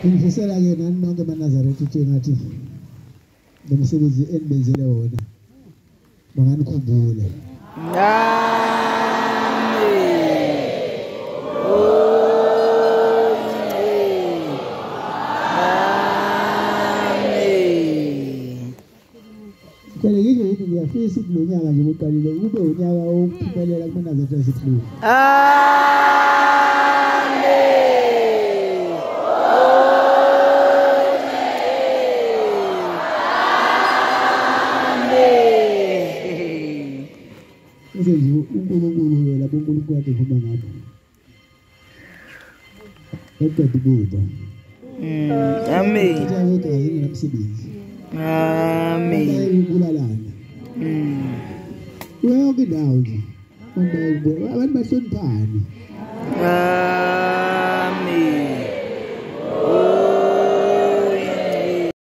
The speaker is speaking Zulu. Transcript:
Ngifisela ke nani nonke maNazaretha ukuthi ngathi lo msebenzi enibenzele wona banganikhumbule. Amen. Phela ngisho ukuthi ngiyafisa ukuthi lo nyaka nje uqalile ube unyaka wokuphumelela kumaNazaretha aseBlue. Amen. Bese nje uNkulunkulu labo uNkulunkulu kade ekhuluma ngabo. Eqeda ukuba. Amen. Kodwa ayinamsebenzi. Amen. Bayikubulalana. Kuyo yonke indawo nje. Abantu bahloniphane. Amen.